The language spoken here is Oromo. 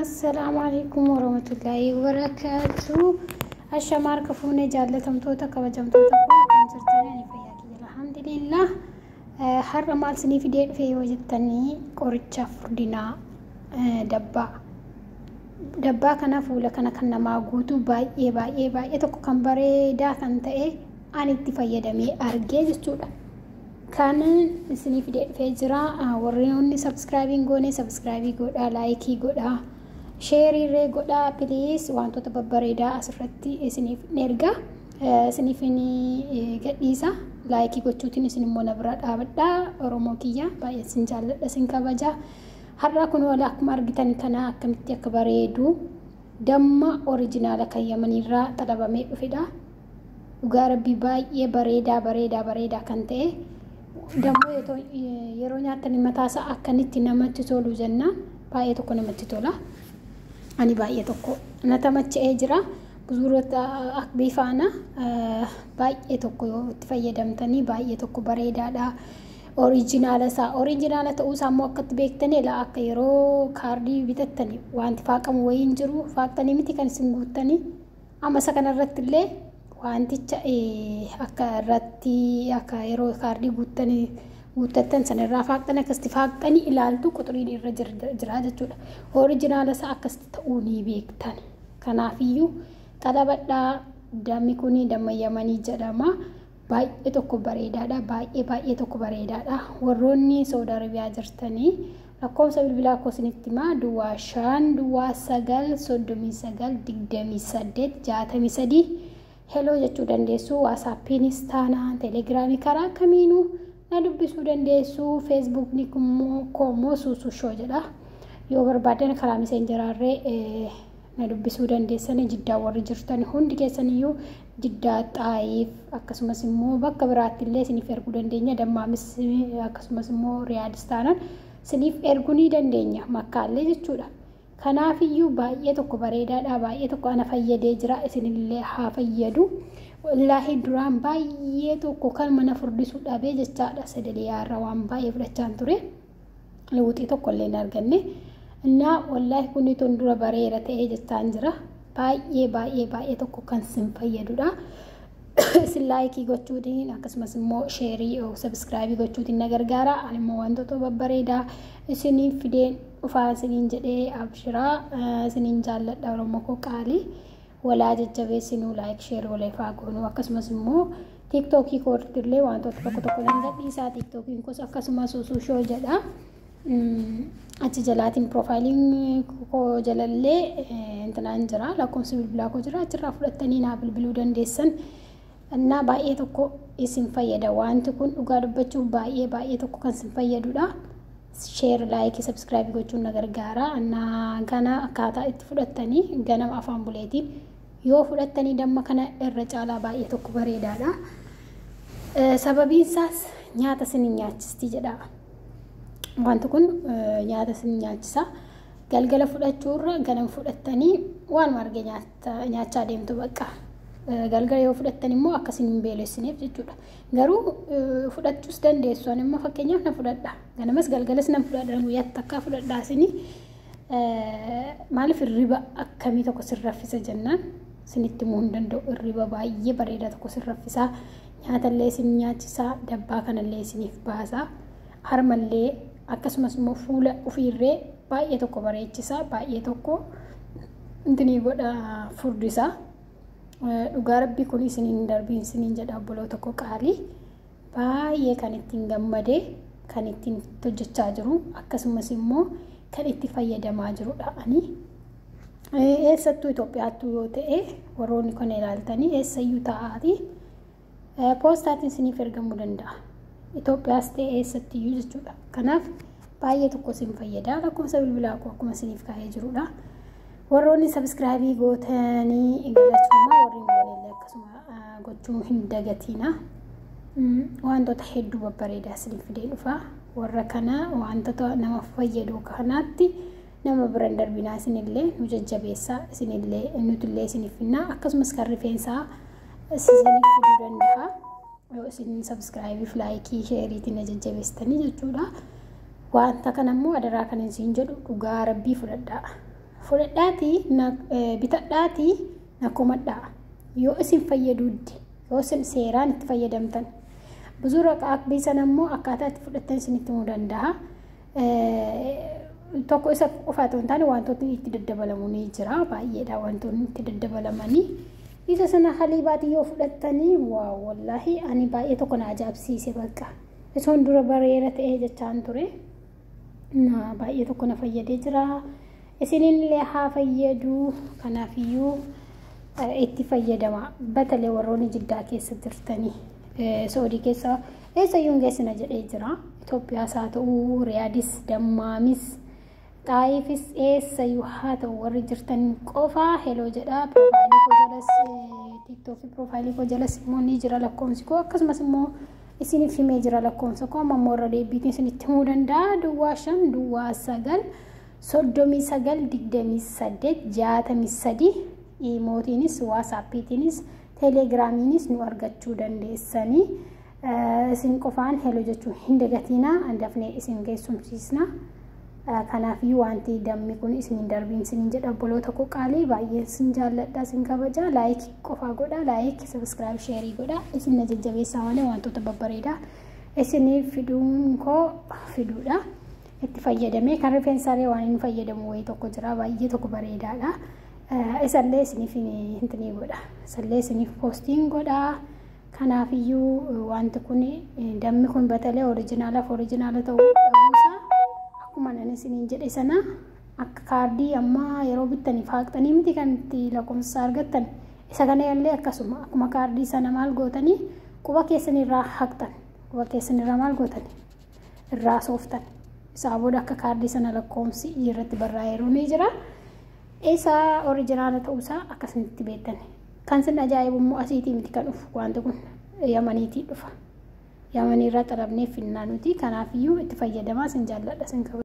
Assalaamu alaikum warahmatullaahi wabarakaatu. Ashamaa harka fuunee jaallatamtoota kabajamtoota koo, akkam jirtanii? Ani fayyaa kiyya, alhamdulillah. Har'a maal isinii fidee dhufe yoo jettanii, qoricha furdinaa dabbaa. Dabbaa kana fuula kana kan namaa guutuu baay'ee baay'ee baay'ee tokko kan bareedaa kan ta'e ani itti fayyadamee argee jechuudha. Kan isinii fidee dhufee jira. Warri subscribe hin goone subscribe godhaa, like godhaa, share illee godhaa, please. Wantoota babbareedaa asirratti isiniif ergaa, isiniif ni gadhiisa. Like gochuutiin isin immoo na bira dhaabadhaa. Oromoo kiyya, baay'ee isin jaalladha, isin kabaja. Har'a kun wala akkuma argitan kana akkamitti akka bareedu damma original kan Yamaniirraa xalabamee dhufedha. Dhugaa Rabbii, baay'ee bareedaa bareedaa bareedaa kan ta'e dammoo yeroo nyaatan mataasaa akkanitti namatti tolu jennaan baay'ee tokko namatti tola. Ani baay'ee tokko na tamacha'ee jira. Buzuurota akbii faana baay'ee tokko yoo itti fayyadamtanii baay'ee tokko bareedaadha. Original isaa, original ta'uu isaa immoo akkatti beektanii laa, akka yeroo kaardii bitattanii wanti faaqamu wayii hin jiru, faaqxanii miti kan isin guuttanii. Amma isa kanarratti illee wanticha akka irratti akka yeroo kaardii guuttanii guuttattan sana irraa faaqxanii, akkasitti faaqxanii ilaaltu, quxuriin irra jira jechuudha. Original isaa akkasitti ta'uu ni beektan. Kanaafiyyuu xalabadhaa. Dammi kun damma Yamanii jedhama. Baay'ee tokko bareedaadha. Baay'ee baay'ee tokko bareedaadha. Warroonni Saudi Arabiyaa jirtanii lakkoofsa bilbilaa koo isinitti himaa: 0509393863 hello jechuu dandeessu. WhatsAppiinis taanaan, Telegramii, karaa kamiinuu na dubbisuu dandeessu. Facebookni koo Suusuu Show jedha. Yoo barbaadan karaa Messengerarree na dubbisuu dandeessan. Jiddaa warri jirtan hundi keessaniyyuu, Jiddaa, Xaayiif, akkasumas immoo bakka biraatti illee isiniif erguu dandeenya. Dammaamis akkasumas immoo Riyaadis taanaan isiniif erguu ni dandeenya, Makkaallee jechuudha. Kanaafiyyuu baay'ee tokko bareedaadha, baay'ee tokko ana fayyadee jira, isinillee haa fayyadu. Wallaahi, duraan baay'ee tokko kan mana furdisuu dhabee jechaadha. Sadaliyaarra waan baay'ee fudhachaan ture. Lewuxii tokko illee hin arganne. Innaa wallaahi kun tun dura bareeda ta'ee jechaan jira. Baay'ee baay'ee baay'ee tokko kan sin fayyadudha. Isin like gochuutiin akkasumas immoo share, subscribe gochuutiin na gargaara. Ani immoo wantoota babbareedaa isiniif fideen dhufaa isiniin jedhee, abshiraa, isiniin jaalladha. Oromoo koo qaalii, walaa jajjabeessinuu, like, share waliifaa goonuu. Akkasumas immoo TikTokii kootti illee wantoota tokko tokko nan gadhiisaa. TikTokiin koos akkasumas Suusuu Show jedha. Achi jalaatiin profileiin koo jalallee intinaan jira, lakkoofsi bilbilaa koo jira, achirraa fudhattanii naa bilbiluu dandeessan. Innaa baay'ee tokko isin fayyada wanti kun, dhugaa dubbachuuf baay'ee baay'ee tokko kan isin fayyadudha. Share, like, subscribe gochuun na gargaara. Innaa kana akkaataa itti fudhattanii ganama afaan buleetiin yoo fudhattanii damma kana irra caalaa baay'ee tokko bareedaadha. Sababiin isaas nyaata isin nyaachisti jedha. Wanti kun nyaata isin nyaachisa. Galgala fudhachuurra ganama fudhattanii waanuma arge nyaachaa deemtu bakka. Galgala yoo fudhattan immoo akkasiin hin beelessineef jechuudha. Garuu fudhachuus dandeessu. Ani immoo fakkeenyaaf na fudhadha. Ganamas galgalas nan fudhadha. Guyyaatti takkaa fudhadhaa isinii. Maaliif hirriba akkamii tokko sin raffisa jennaan isinitti himuu hin danda'u. Hirriba baay'ee bareedaa tokko sin raffisaa. Nyaatallee isin nyaachisaa. Dabbaa kanallee isiniif baasaa. Harmallee akkasumas immoo fuula ofiirree baay'ee tokko bareechisaa. Baay'ee tokko intinii godha, furdisaa. Dhugaa Rabbii, kun isiniin darbiin isiniin jedha, obboloo tokko qaalii. Baay'ee kan ittiin gammadee, kan ittiin hojjechaa jiru, akkasumas immoo kan itti fayyadamaa jirudha ani. Eessattuu Itoophiyaattuu yoo ta'e, warroonni kana ilaaltanii eessayyuu ta'aati poostaatiin isiniif ergamuu danda'a. Itoophiyaas ta'e eessattiyyuu jechuudha. Kanaaf baay'ee tokko isin fayyada. Lakkoofsa bilbilaa koo akkuma isiniif kaa'ee jirudha. Warroonni subscribe gootanii galatooma, warri hin goonellee akkasuma gochuu hin dagatiina. Wantoota hedduu babbareedaa isiniif fidee dhufa. Warra kana wantoota nama fayyadu kanaatti nama bira hin darbinaa, isinillee nu jajjabeessaa, isinillee nutillee isiniif finnaa. Akkasumas kan rifeensaa isiniif fiduu danda'a. Yoo isin subscribe, like, shareiitiin na jajjabeessitanii jechuudha. Wanta kana immoo adaraa kan isin jedhu, dhugaa Rabbii, fudhadhaa. Fudhadhaatii bitadhaatii na komadhaa. Yoo isin fayyaduudde, yoo isin seeraan itti fayyadamtan. Buzuura aqbii sana immoo akkaataa itti fudhattan isinitti himuu danda'a. Tokko isa qofaa otoo hin taane wantootni itti daddabalamu ni jira. Baay'eedha wantoonni itti daddabalamanii. Isa sana haliibaatii yoo fudhattanii waaw wallaahi ani baay'ee tokko na ajaa'ibsiise bakka. Osoon dura bareera ta'ee jechaan ture. Baay'ee tokko na fayyadee jira. Isinillee haa fayyadu. Kanaafiyyuu itti fayyadama. Batalee warroonni Jiddaa keessa jirtanii. Saudii keessa eessayyuu hin geessina jedhee jira. Itoophiyaas haa ta'u, Riyaadis, Dammaamis, Xaayifis eessayyuu haa ta'u warri jirtan qofaa heloo jedha. Piroofaayilii koo jalas TikTokii piroofaayilii koo jalas immoo ni jira lakkoofsi koo, akkasumas immoo isiniif himee jira lakkoofsa koo. Amma immoo irra deebiitiin isinitti himuu danda'a. 05 09 39 28 63 Imootiinis, WhatsAppiitiinis, Telegiraamiinis nu argachuu dandeessanii. Isin qofaan heloo jechuu hin dagatinaa, dafnee isin geessumsiisna. Kanaafiyyuu wanti dammi kun isin hin darbiin isin jedha obboloota koo qaalii, baay'ee isin jaalladha, isin kabaja. Like qofaa godha, like, subscribe, share godha, isin na jajjabeessaa malee wantoota babbareedaa isiniif fiduun koo fiduudha. Itti fayyadamee kan rifeensaalee waan inni fayyadamu wayii tokko jira, baay'ee tokko bareedaadha. Isallee isiniif hintinii godha. Isallee isiniif poostiin godha. Kanaafiyyuu wanti kun dammi kun batalee orijinaalaaf orijinaala ta'uu dhabuusaa akkuma ani isiniin jedhe sana akka kaardii ammaa yeroo bittanii faaqxanii miti kan itti lakkoofsa argattan, isa kana illee akkasuma akkuma kaardii sana maal gootanii quba keessan irraa haqxan, quba keessan irraa maal gootan irraa sooftan, isaa booda akka kaardii sana lakkoofsi irratti barraa'eeru ni jira. Isa orijinaala ta'uusaa akkasumatti beektan. Kan sin ajaa'ibu immoo asiitii miti kan dhufu, wanti kun Yamaniitii dhufa. Yamaniirraa xalabnee finnaa nuti. Kanaafiyyuu itti fayyadamaa, sin jaalladha, sin kabaja.